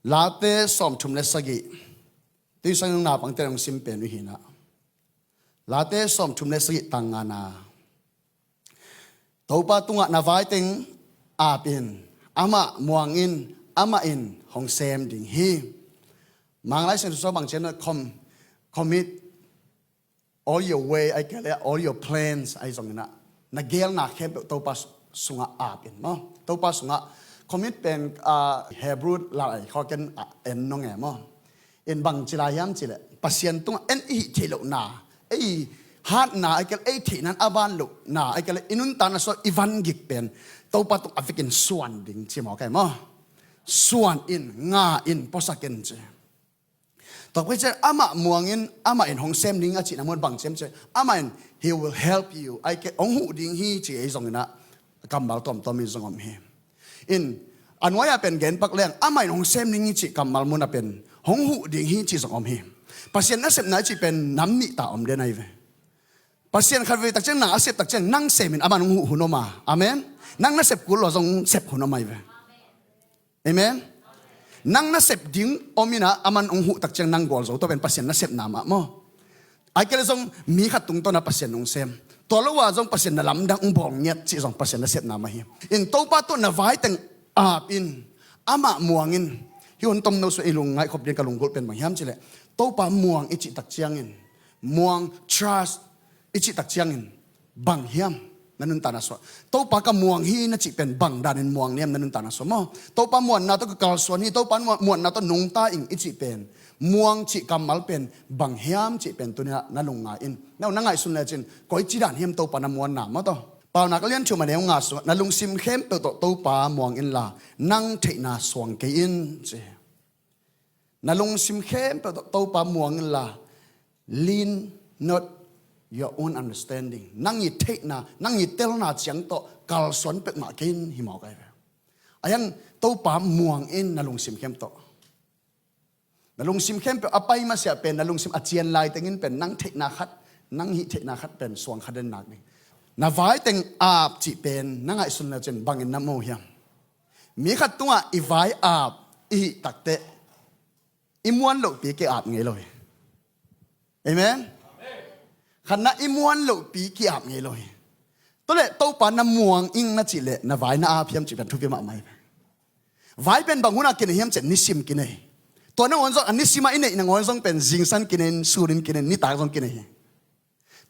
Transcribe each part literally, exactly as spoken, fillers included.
Late sawmthum le sagih. Tuisang naupangte hong sim pen uh hi na. Late sawmthum le sagih tang ngana. Topa tungah na vaiteng aap in, amah muang in, amah in hong sem ding hi. Manglai Siangtho sung bang ci hiam cih leh com-, commit all your way, ahih kei leh all your plans, ahi zongin ah, na geelna khempeuh Topa su-, sungah aap in maw. Topa sungah commit pen, ah, Hebrew lai khawng ken, ah, en nong e maw. In bang ci lai hiam cih leh, Pasian tungah en i hih theih lohna, ei hatna, ahih kei leh ei theihna in a van lohna, ahih kei leh i nuntakna sung i van gik pen Topa tungah a vekin suan ding ci mawk e maw. Suan in, nga in, puaksak in ci. Tua pen ciang amah muang in, amah in hong sem ding a cihna mun bang ci hiam cih leh, amah in, he will help you, ahih kei leh hong huh ding hi ci, ahi zongin ah kammal tuamtuam in zong om hi. In, a nuai-a pen gen pak leng, amah in hong sem ding hi cih kammal mun ah pen hong huh ding hi cih zong om hi. Pasian nasepna i cih pen nam nih ta om den ahi ve. Pasian khat vei tak ciang na a sep tak ciang nang sem in aman hong huh hun om a. Amen. Nang na sep kul lo zong sep hun om ahi ve. Amen. Nang na sep ding om in ah aman hong huh tak ciang nang gualzo, tua pen Pasian nasepna mah maw. Ahih kei leh zong mi khat tungtawn ah Pasian hong sem. Tua lo ah zong Pasian na lamdang hong bawl ngiat cih zong Pasian nasepna mah hi. In Topa tawh na vaiteng aap in, amah muang in. Hih hun tomno sung i lungngaih khop ding ka lunggulh pen bang hiam cih leh, Topa muang i cih tak ciangin, muang, trust i cih tak ciangin, bang hiam na nuntakna sung ah? Topa ka muang hi na cih pen bang danin muang na hiam na nuntakna sung ah maw? Topa muanna tawh ka kalsuan hi, Topa muan-, muanna tawh nungta ing i cih pen, muang cih kammal pen bang hiam cih pen tuni-in ah na lungngai in. Na, na ngaihsun lecin, koici dan hiam Topa na muanna maw tawh? Paunak a lian thum a neu nga sungah, na lungsim khempeuh tawh Topa muang inla, nang theihna suang kei in ci. Na lungsim khempeuh tawh Topa muang inla, lean not your own understanding. Nang i theihna, nang i telna ciang tawh kalsuan peuhmah kei in hi mawk ahi ve. Ahi hang Topa muang in na lungsim khempeuh tawh. Na lungsim khempeuh a pai masiah pen, na lungsim a cian lai tengin pen, nang theihna khat, nang hih theihna khat pen suang kha den nak ding. Na vaiteng aap cih pen na ngaihsun lecin bangin na mu hiam? Mi khat tungah i vai aap i hih takteh, i muan lohpi ki-aap ngei lo hi. Amen. Khatna, i muan lohpi ki-aap ngei lo hi. Tua leh Topa na muang ing na cih leh na vai na aap hiam cih pen thupi mahmah hi. Vai pen bang hunah kinei hiam cih leh nisim kinei. Tua nangawn zong, a nisim ah i neih nangawn zong pen zingsang kinei in, sun in kinei in, nitak zong kinei hi.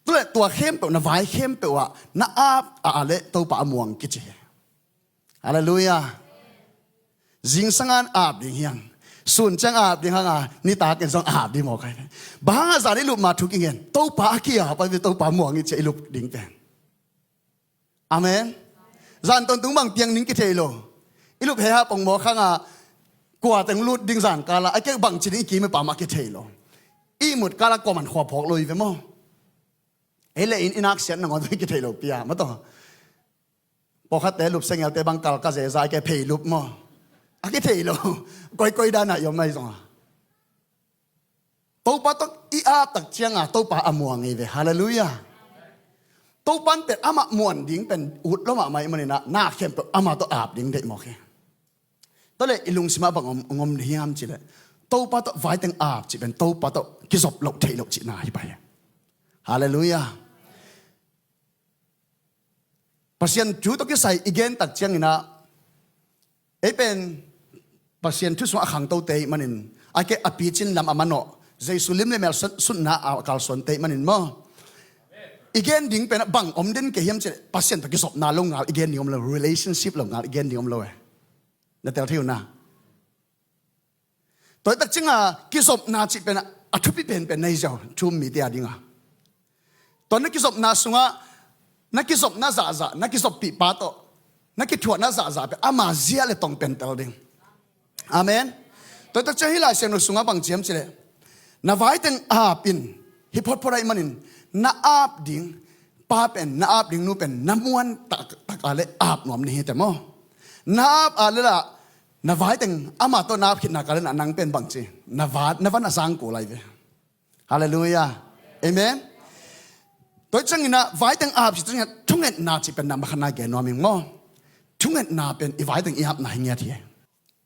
Tua leh tua khempeuh, na vai khempeuh ah na aap a, a leh Topa a muang kici hi. Halleluiah. Zingsang ah aap ding hi hang, sun ciang aap ding hang a, nitak in zong aap ding mawk ahi. Bang hang a zan i lup ma thu kingen, Topa a ki-aap ahi ve, Topa muang i cih i lup ding pen. Amen. Zan tawntung bang piang ding kithei lo. I lup hehah pongmawk hang a, kua teng lut ding zan kal ah, a kek bang ci ding i kim i pam ah kithei lo. I mut kal ah kuaman khua phawk lo hi ve maw. Ei leh in i nak siat nangawn zong kithei lo pi a, maw tawh. Pawlkhatte lup sengelte bang kal ka zeza, a kei phei lup maw. A kithei lo. Koikoi dan ah i om ahi zong a. Topa tawh i aap tak ciang a, Topa a muang hi ve. Halleluiah. Topa in pen amah muan ding pen ut lo mahmah ahih manin ah, na khempeuh amah tawh aap ding deih mawk hi. Tua leh i lungsim ah bang om, om ding hiam cih leh, Topa tawh vaiteng aap cih pen Topa tawh kizop loh theih loh cihna hi pah hi. Halleluiah. Pasian thu tawh kisai i gen tak ciangin ah, ei pen Pasian thu sungah a khangtote ahih manin, a kei a picin lam a manawh, Jesu lim leh mel sut-, sutna a kalsuante ahih manin maw. I gen ding pen bang om den kei hiam cih leh, Pasian tawh kizopna lo ngal i gen ding om lo, relationship lo ngal i gen ding om lo e. Na tel thei uh na. Tua hi tak ciang a, kizopna cih pen a thupi penpen na hi ziau, thu-um mite a ding a. Tua na kizopna sungah, na kizopna zahzah, na kizoppih pa tawh na kithuahna zahzah pen ama zia leh tong pen tel ding. Amen. Tua hi tak ciang hih Lai Siangtho sungah bang ci hiam cih leh, na vaiteng aap in, hih photphot ahih manin, na aap ding pa pen, na aap ding nu pen na muan tak, tak a leh aap nuam ni hi teh maw. Na aap a leh lah, na vaiteng amah tawh na aap khit nak leh na nang pen bang ci, na va, na van a zang kul lai ve. Halleluiah. Amen. Tua hi ciangin ah vaiteng aap cih ciangin ah thungetna cih pen na makhatna gen nuam ing maw. Thungetna pen i vaiteng i aapna hi ngiat hi.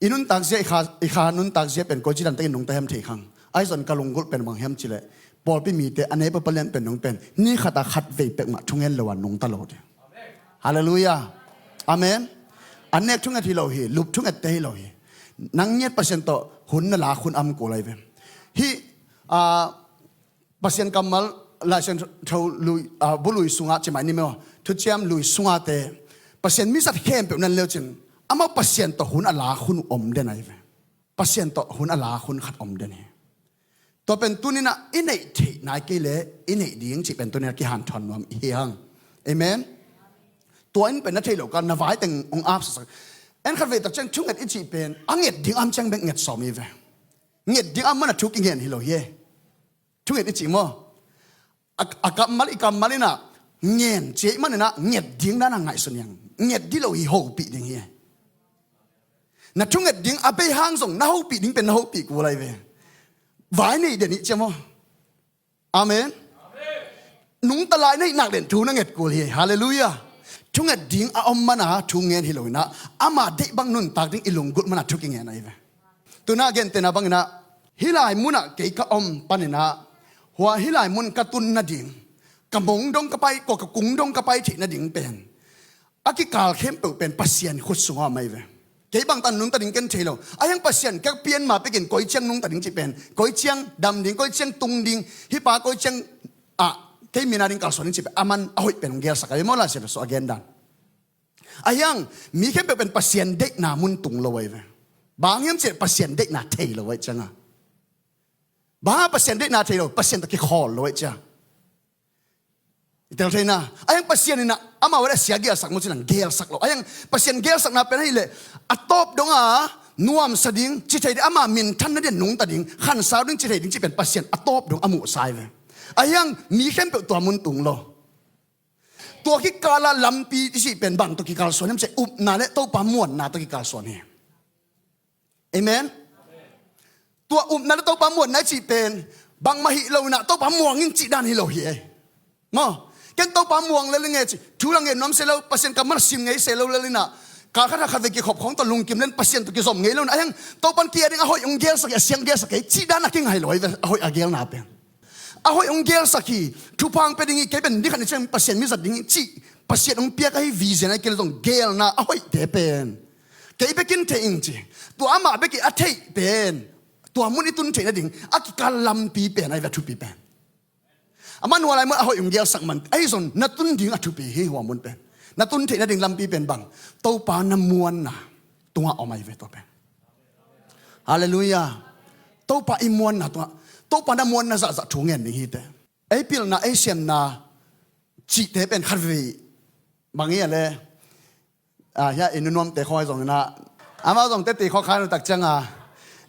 I nuntak zia, i kha, i kha nuntak zia pen koici dan takin nungta hiam thei khang. Ahi zong ka lunggulh pen bang hiam cileh, pawlpi mite a nepa palian pen nung pen ni khata khat vei pek mah thungen lo a nungta lo ding. Halleluiah. Amen. An nek thunget hi lo hi, lup thungette hi lo hi. Nang ngiat Pasian tawh hun na lak hun a om kul lai ve. Hih, ah, Pasian kammal, Laisiangtho lui, ah, bu lui sungah ci mai ni maw, thuciam lui sungah te, Pasian mizat khempeuh nan leucin amau Pasian tawh hun a lak hun om den ahi ve. Pasian tawh hun a lak hun khat om den hi. Tua pen tuninah i neih theih nai kei le i neih ding cih pen tuninah kihanthawn nuam i hi hang. Amen. Tua in pen na theih loh ka na vai teng hong apsasak. En khat vei tak ciang thunget i cih pen a nget ding a om ciang bek nget sawm hi ve. Nget ding a om mana thu kingen hi lo hi. Thunget i cih maw? A, a kammal, i kammal inah ngen cih maninah nget ding dana ngaihsun hi hang. Nget dih lo hi, hopih ding hi. Na thunget ding a bei hang zong na hopih ding pen na hopih kul lai ve. Vai nei den ih cia maw? Amen. Nungta lai na hih nak den thu na nget kul hi. Halleluiah. Thunget ding a om mana thu ngen hi lo inah ama deih bang nuntak ding i lunggulh mana thu kingen ahi ve. Tuna gentehna banginah hih lai munah kei ka om paninah hua hih lai mun ka tun nading, ka mong dong ka pai, kua ka kung dong ka pai theih nading pen a kikal khempeuh pen Pasian khut sungah om ahi ve. Kei bangtan nungta ding ken thei lo. Ahi hang Pasian ka pian ma pekin koi ciang nungta ding cih pen, koi ciang dam ding, koi ciang tung ding, hih pa koi ciang ah kei mina ding kalsuan ding cih pen aman a hoih pen hong gelsak ahi ve maw, Laisiangtho sung a gen dan. Ahi hang mi khempeuh pen Pasian deihna mun tung lo ahi ve. Bang hiam cih Pasian deihna thei lo ahi cianga. Bang Pasian deihna thei lo, Pasian tawh kikhawl lo ahi cia. I tel theina. Ahi hang Pasian inah amau a sia gelsak maw ci nang gelsak lo. Ahi hang Pasian gelsakna pen ahih leh a tawp donga nuamsa ding, ci thei ding, ama minthan na ding nungta ding, khansau ding, ci thei ding cih pen Pasian a tawp dong a muhsa ahi ve. Ahi hang mi khempeuh tua mun tung lo. Tua kikala lampi i cih pen bang tawh kikalsuan hiam cih upna le Topa muanna tawh kikalsuan hi. Amen. Tua upna le Topa muanna i cih pen bangmah hi lo inah Topa muang in cih dan hi lo hi ei. Maw? Ken Topa muang lel i nge ci, thu la ngen nuam se lo, Pasian kammal sim ngei se lo lel inah kal khat a khat vei kikhop khawng tawh lungkim len Pasian tawh kizom ngei lo inah ahi hang Topan kei a ding a hoih hong gelsak hi, a siang gelsak hi cih dan a kingai lo ahi ve, a hoih a gelna pen. A hoih hong gelsak hi, thupha hong pia ding hi, kei pen ni khat ni ciang Pasian mizat ding hi cih, Pasian hong piak ahi vision ahi kei le zong gelna a hoihte pen kei bekin theih ing ci. Tua amah bek i a theih pen tua mun i tun theih nading a kikal lampi pen ahi ve, a thupi pen. Amah nualai mun a hoih hong gelsak man ahi zong na tun ding a thupi hi, hua mun pen. Na tun theih nading lampi pen bang? Topa na muanna tungah om ahi ve tua pen. Halleluiah. Topa i muanna tungah, Topa na muanna zahzah thu ngen ding hi te. Ei pilna, ei siamna cihte pen khat vei bang hi a le, ah, hia i nunuamte khawi zong inah amau zong teti khaw khai nutak cianga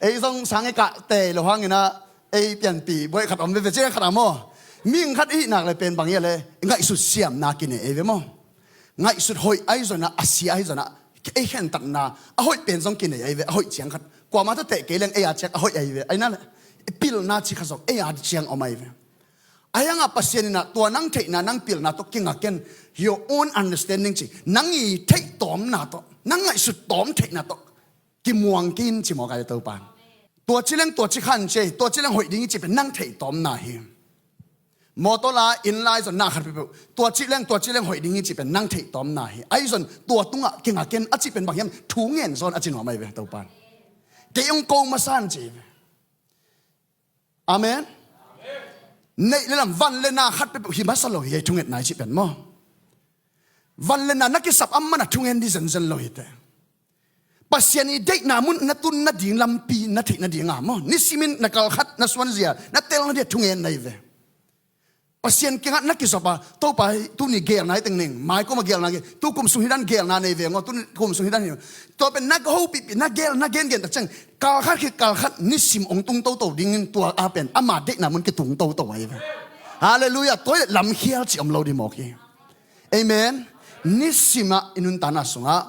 ei zong sang i kah tei lo hang inah ei pianpih buai khat om veve ciang khat a maw. Mihing khat i hih nak le pen bang hi a le ngaihsut siamna kinei ei ve maw. Ngaihsut hoih ahi zonah, a sia ahi zonah ei khentatna a hoih pen zong kinei ahi ve, a hoih ciang khat. Kuamah tawh teh kei leng ei a ciang a hoih ahi ve. Ahi na le pilna ci khat zong ei a ciang om ahi ve. Ahi hangah Pasian inah tua nang theihna, nang pilna tawh kinga ken, your own understanding ci, nang i theih tawmna tawh, nang ngaihsut tawm theihna tawh kimuang kei in ci mawk ahi Topa in. Tua ci leng tua ci khan ci ei, tua ci leng hoih ding hi ci pen nang theih tawmna hi. Mawtaw la, inn la, ahi zong na khat peuhpeuh tua ci leng tua ci leng hoih ding hi ci pen nang theih tawmna hi. Ahi zong tua tungah kinga ken a ci pen bang hiam, thu ngen zaw in a ci nuam ahi ve Topa in. Kei hong ko masa in ci hi ve. Amen. Neih le lam, van le na khat peuhpeuh hi masa lo hi ei, thungetna i cih pen maw. Van le na na kisap a mana thungen dih zenzen lo hi te. Pasian i deihna mun na tun nading lampi na theih nadinga maw, nisimin na kal khat na suanzia na tel nadia thungen na hi ve. Pasian kiangah na kizop a, Topa hi tuni gelna hi teng ning, mai koma gelna hi, tu kum sung hi dan gelna nei veng aw, tu kum sung hi dan hi. Tua pen na hopihpih, na gel, na gengen tak ciang kal khat khi kal khat nisim hong tung toto dingin tua a pen ama deihna mun kitung toto ahi ve. Halleluiah. Tua hi leh lamkhial cih om lo dih mawk hi. Amen. Nisimah i nuntakna sungah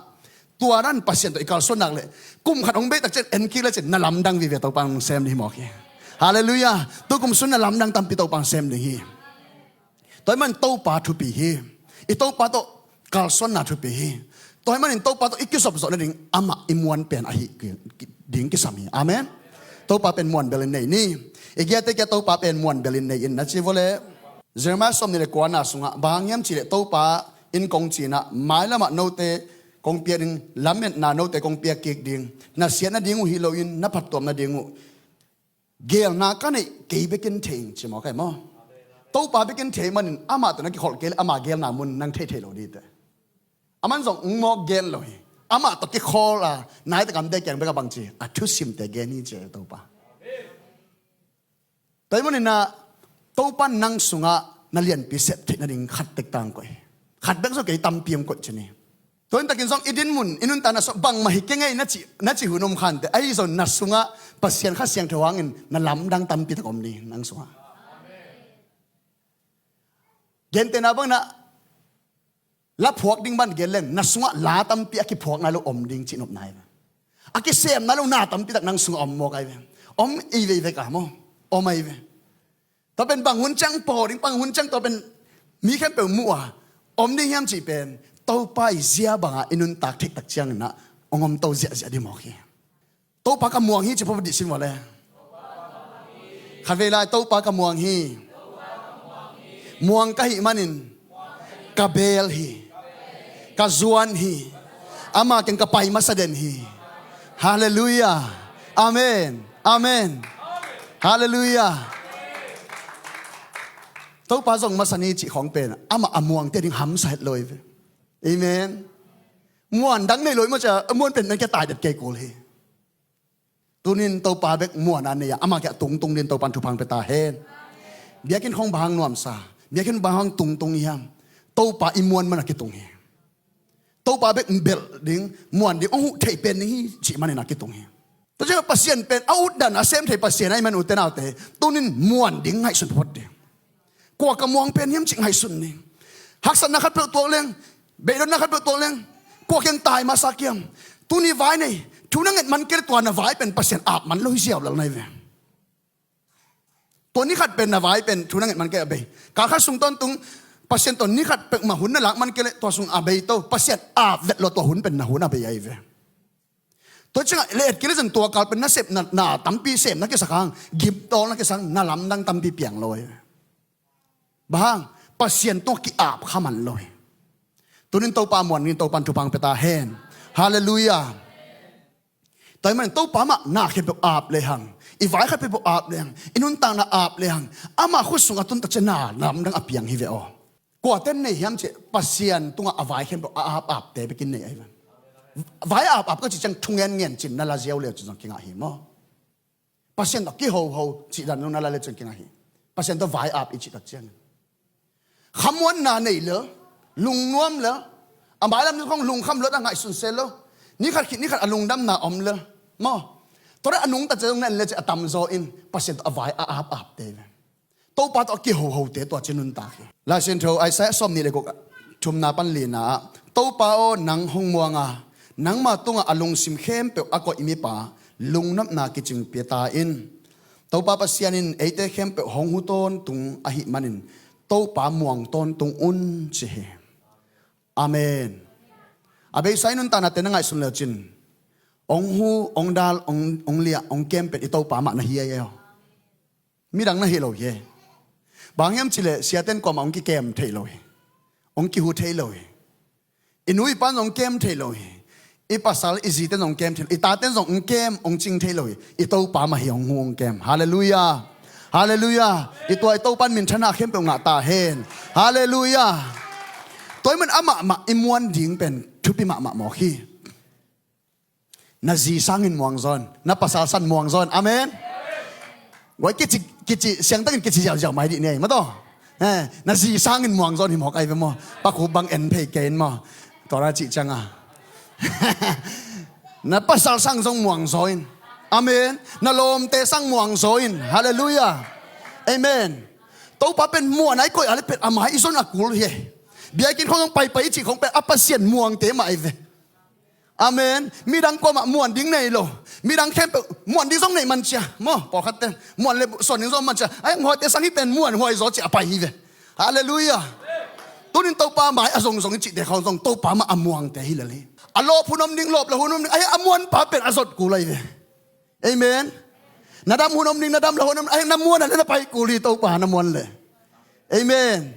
tua dan Pasian tawh i kalsuan nak leh kum khat hong bei tak ciang en kik le cin na lamdang vive, Topa hong sem dih mawk hi. Halleluiah. Tu kum sung na lamdang tampi Topa hong sem ding hi. Tua hi man Topa thupi hi. I Topa tawh kalsuanna thupi hi. Tua ahih manin Topa tawh i kizop zawh nading amah i muan pen ahi ki-, ki-, ding kisam hi. Amen. Topa pen muan belin nei ni. I giate kia Topa pen muan belin nei in na ci vawleh. Jeremiah sawmnih le kuana sungah bang hang hiam cihleh Topa in kong cinah mailamah note kong piak ding, lametna note kong piak kik ding, na siat nading uh hi loin na phattuam nading uh geelna ka neih kei bekin thei ing ci mawk ahi maw? Topa bekin thei manin amah tawh na kikholh kei leh ama geelna mun nang thei thei lo ding teh. Aman zong ung mawk gen lo hi. Amah tawh kikhawl a, naite gamte kiang bek a bang ci, a thusimte gen hi ci Topa. Tua ahih maninah Topa nang sungah na lianpi sep theih nading khat tek tang koih. Khat bek zong kei, tampi om koih ci ni. Tua intakin zong i dinmun, i nuntakna sungah bangmah hi kei ngei na cih, na cih hun om khante. Ahi zong na sungah Pasian Kha Siangtho hangin na lamdang tampi tak om ding nang sungah. Gentehna bangin ah la phuak ding ban gen leng na sungah la tampi a kiphuak nai lo om ding cih nopna hi ve. A kisem nai lo na tampi tak nang sungah om mawk ahi ve. Om i ve i ve ka maw? Om ahi ve. Tua pen bang hun ciang paw ding, bang hun ciang tua pen mi khempeuh muh a om ding hiam cih pen Topa i zia bangah i nuntak theih tak ciangin ah hong om to ziahziah ding mawk hi. Topa ka muang hi ci pawlpawlpi dih sin vawleh. Khatvei lai, Topa ka muang hi. Muang ka hih manin ka beel hi. Ka zuan hi. Ama kiang ka pai masa den hi. Halleluiah. Amen. Amen. Halleluiah. Topa zong masa ni cih khawng pen amah a muangte ding hamsa het lo hi ve. Amen. Muan dang nei lo hi maw cia, a muan pen nan kia tai det kei kul hi. Tunin Topa bek muan a nei a, ama kiang tungtung dingin Topan thupha pia ta hen. Biakinn khawng bang hang nuamsa, biakinn bang hang tungtung hiam? Topa i muan man a kitung hi. Topa bek belh ding, muan ding, hong huh theih pen ding hi cih manin a kitung hi. Tua ciangin Pasian pen a utdan a sem thei Pasian ahih man, ute naute, tunin muan ding ngaihsun phot ding. Kua ka muang pen hiam cih ngaihsun ni. Haksatna khatpeuh tuak leng, beidonna khatpeuh tuak leng, kua kiang tai masa kiam? Tuni vai nei, thu na nget man kei leh tua na vai pen Pasian ap man lo hi ziau lel na hi ve. Tua ni khat pen na vai pen thu na nget man kei leh a bei. Kal khat sung tawntung Pasian tawh ni khat peuhmah hun na lak man kei leh tua sung a bei to. Pasian ap vet lo tua hun pen na hun a bei ahi ve. Tua ciangah le et kei leh zong tua kal pen na sep na, na tampi sem na kisak hang, gimtawl na kisak hang, na lamdang tampi piang lo hi. Bang hang? Pasian tawh ki-ap kha man lo hi. Tunin Topa muan dingin Topan thupha pia ta hen. Halleluiah. Tua ahih manin Topa mah na khempeuh ap lehang, i vai khempeuh ap lehang, i nuntakna ap lehang, ama khut sungah tun tak ciang na lamdang a piang hi ve aw. Kuate in nei hiam cih leh Pasian tungah a vai khempeuh a ap apte bekin nei ahi ve. Vai a ap ap ka cih ciang thungen ngen cin na la ziau leh cin zong kingah hi maw? Pasian tawh kihoho cih dan zong na la leh cin kingah hi. Pasian tawh vai ap i cih tak ciang khamuanna nei lel, lungnuam lel, a mailam ding khawng lungkham lel a ngaihsun se lel, ni khat khit ni khat a lungdamna om lel maw? Tua leh a nungta ciang zong na en leh cin a tamzaw in Pasian tawh a vai a ap apte hi ve. Topa tawh a kihohote tua ci nuntak hi. Lai Siangtho Isaiah sawmnih le guk, thumna pan lina ah, Topa aw, nang hong muang a, nangma tungah a lungsim khempeuh a koih mipa lungnopna kicing pia ta in. Topa Pasian in eite khempeuh hong hu tawntung ahih manin Topa muang tawntung un ci hi. Amen. A beisa i nuntaknate na ngaihsun le cin, hong hu, hong dal, hong, hong liah, hong kem pen i Topa mah na hi ahi aw. Midang na hi lo hi. Bang hiam cih leh siaten kuamah hong kikem thei lo hi. Hong kihu thei lo hi. I nu i pan zong hong kem thei lo hi. I pasal i ziten zong hong kem thei lo. I taten zong hong kem hong cing thei lo hi. I Topa mah hi hong hu hong kem. Halleluiah. Halleluiah. I tua i Topan minthanna khempeuh ngah ta hen. Halleluiah. Tua ahih man amah mah i muan ding pen thupi mahmah mawk hi. Na zi sangin muang zaw in, na pasal sang muang zaw in. Amen. Guai kici, kici, siangtakin kici ziauziau mai dih ni ei, mataw. Eh, na zi sangin muang zaw in hi mawk ahi ve maw. Pakhup bang en phei kei in maw. Tua na cih cianga. Na pasal sang zong muang zaw in. Amen. Na lawmte sang muang zaw in. Halleluiah. Amen. Topa pen muan a i koih a leh pen a mai i zon a kul hi. Biakinn khawng zong paipai i cih khawng pen a Pasian muangte mah ahi ve. Amen. Midang kuamah muan ding nei lo. Midang khempeuh muan ding zong nei man cia. Maw, pawlkhatte muan le suan ding zong man cia. Ai, huaite sang hi pen muan huai zaw cia a pai hi ve. Halleluiah. Tunin Topa mai a zongzong i cihte khawng zong Topa mah a muangte hi lel hi. A lawp hun om ding, lawp lo hun om ding, ahi a muanpa pen a zot kul ahi ve. Amen. Na dam hun om ding, na dam lo hun om ding, ahi na muan a le na pai kul hi Topa na muan le. Amen.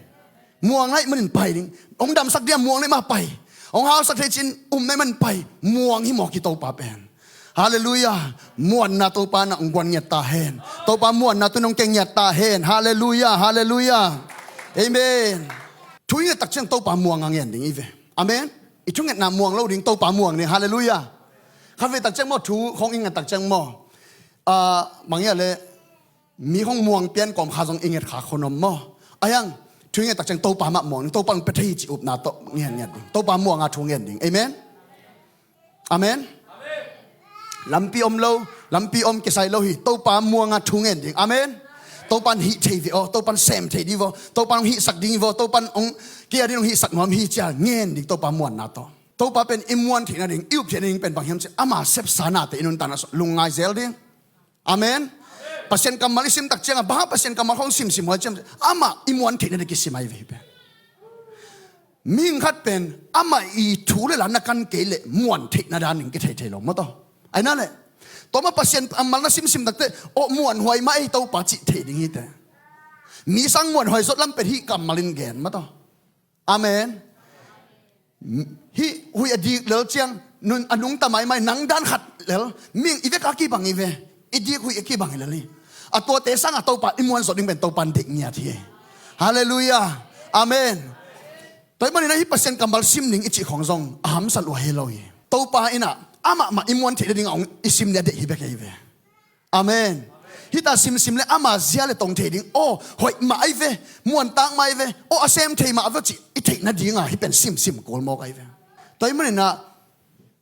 Muang ahih manin pai ding. Hong damsak ding a muang ahih manin pai. Hong hausak thei cin um ahih manin pai. Muang hi mawk hi Topa pen. Halleluiah. Muanna Topa na hong guan ngiat ta hen. Topa muanna tu nong keng ngiat ta hen. Halleluiah. Halleluiah. Amen. Thu i nget tak ciang Topa muang a ngen ding i ve. Amen. I thungetna muang lo ding, Topa muang ding. Halleluiah. Khatvei tak ciang maw, thu khawng i nget tak ciang maw, ah, bang hia le, mi khawng muang pian kawm kha zong i nget kha khawng om maw. Ahi hang thu i nget tak ciang Topa mah muang ding, Topa hong pia thei hi cih upna tawh ngen ngiat ding. Topa muang a thu ngen ding. Amen. Amen. Lampi om lo, lampi om kisai lo hi. Topa muang a thu ngen ding. Amen. Topa in hih thei ve aw, Topa in sem thei ding vaw, Topa in hong hihsak ding vaw, Topa in hong kia ding, hong hihsak nuam hi ci a ngen ding Topa muanna tawh. Topa pen i muan theihna ding, i up theihna ding pen bang hiam cih leh ama sepsa nate i nuntakna sung lungngai zel ding. Amen. Pasian kammal i sim tak ciangin, bang hang Pasian kammal khawng simsim huai ciam, amah i muan theihna ding kisim ahi ve hi pen. Mihing khat pen amah i thu le la na kan kei leh muan theihna dan ding kithei thei lo maw taw. Ahi na leh, tua mah Pasian kammal na simsim tak teh, aw muan huai mah ei Topa cih thei ding hi teh. Mi sang muan huai zot lam pen hih kammal in gen maw taw. Amen. Hih huih a dik lel ciang nun a nungta maimai, nang dan khat lel, mihing i vek a kibang hi ve. I dik huih a kibang hi lel hi. A tuate sangin Topa i muan zawh ding pen Topa in deih ngiat hi. Halleluiah. Amen. Tua ahih manin ah hih Pasian kammal sim ding i cih khawng zong a hamsa lua hi lo hi. Topa in ah amah mah i muan theih nading a hong i sim ni a deih hi bek hi ve. Amen. Hih ta simsim le ama zia le tong thei ding. Aw hoih mah ahi ve. Muantak mah ahi ve. Aw a sem thei mah ahi ve cih i theih nading a hih pen simsim kul mawk ahi ve. Tua ahih manin ah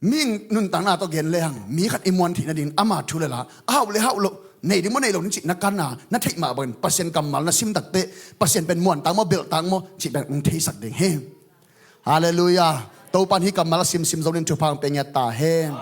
mihing nuntakna tawh gen lehang mi khat i muan theih nading ama thu le la, a hauh le hauh loh, nei ding maw nei lo ding cih na kan a, na theih mah bangin Pasian kammal na sim tak teh Pasian pen muantak maw, belhtak maw cih pen hong theisak ding hi. Halleluiah. Topa in hih kammal a simsim zo ding thupha hong pia ngiat ta hen.